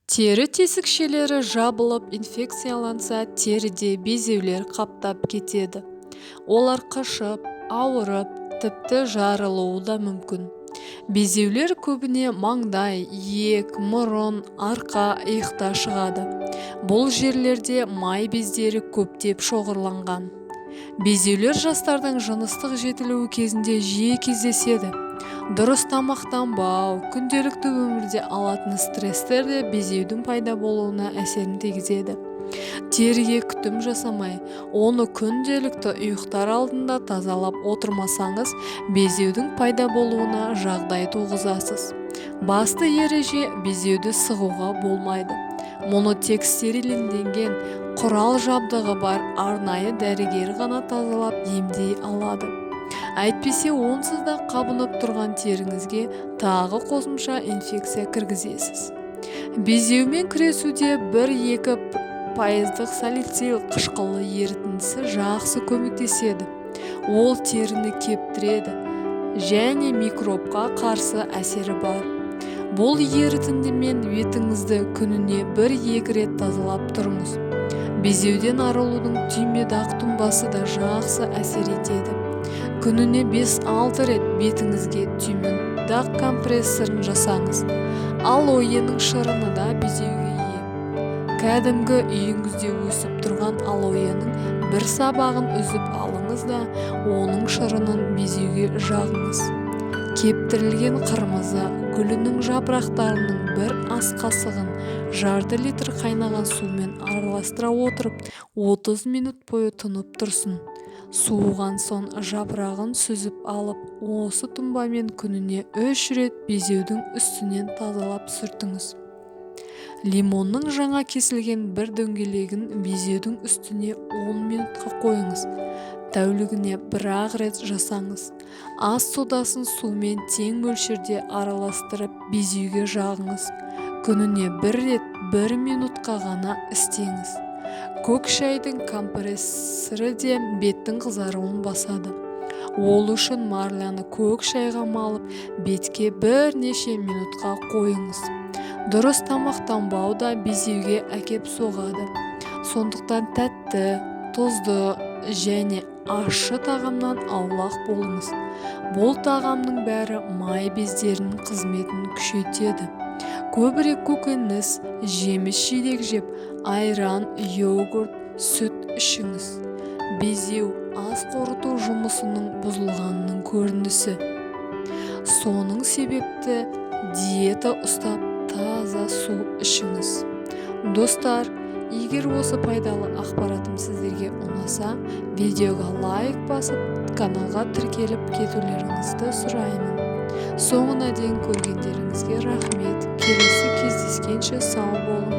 Тері тесікшелері жабылып, инфекцияланса, теріде безеулер қаптап кетеді. Олар қышып, ауырып, тіпті жарылуы да мүмкін. Безеулер көбіне маңдай, иек, мұрын, арқа, иықта шығады. Бұл жерлерде май бездері көптеп шоғырланған. Безеулер жастардың жыныстық жетілуі кезінде жиі кездеседі. Дұрыс тамақтанбау, күнделікті өмірде алатын стресстер де безеудің пайда болуына әсерін тигізеді. Теріге күтім жасамай, оны күнделікті ұйықтар алдында тазалап отырмасаңыз, безеудің пайда болуына жағдай туғызасыз. Басты ереже: безеуді сығуға болмайды. Мұны тек стерилденген құрал жабдығы бар арнайы дәрігер ғана тазалап, емдей алады. Әйтпесе онсыз да қабынып тұрған теріңізге тағы қосымша инфекция кіргізесіз. Безеумен күресуде 1-2 пайыздық салицил қышқылы ерітіндісі жақсы көмектеседі. Ол теріні кептіреді және микробқа қарсы әсері бар. Бұл ерітіндімен бетіңізді күніне 1-2 рет тазалап тұрыңыз. Безеуден арылудың түймедақ тұнбасы да жақсы әсер етеді. Күніне 5-6 рет бетіңізге түймедақ компрессін жасаңыз. Алоэның шырыны да безеуге ем. Кәдімгі үйіңізде өсіп тұрған алоэның бір сабағын үзіп алыңыз да, оның шырынын безеуге жағыңыз. Кептірілген қырмызы гүлінің жапырақтарының бір ас қасығын жарты литр қайнаған сумен араластыра отырып, 30 минут бойы тұнып тұрсын. Суыған соң жапырағын сүзіп алып, осы тұнбамен күніне үш рет безеудің үстінен тазалап сүртіңіз. Лимонның жаңа кесілген бір дөңгелегін безеудің үстіне 10 минутқа қойыңыз. Тәулігіне бір-ақ рет жасаңыз. Ас содасын сумен тең мөлшерде араластырып, безеуге жағыңыз. Күніне бір рет бір минутқа ғана істеңіз. Көк шайдың компрессі де беттің қызаруын басады. Ол үшін марляны көк шайға малып, бетке бірнеше минутқа қойыңыз. Дұрыс тамақтанбау да безеуге әкеп соғады. Сондықтан тәтті, тұзды және ащы тағамнан аулақ болыңыз. Бұл тағамның бәрі май бездерінің қызметін күшейтеді. Көбірек көкөніс, жеміс жидек жеп, айран, йогурт, сүт ішіңіз. Безеу – ас қорыту жұмысының бұзылғанының көрінісі. Соның себепті диета ұстап, таза су ішіңіз. Достар, егер осы пайдалы ақпаратым сіздерге ұнаса, видеоға лайк басып, каналға тіркеліп кетулеріңізді сұраймын. Соңына дейін көргендеріңізге рахмет. Келесі кездескенше сау болыңыз.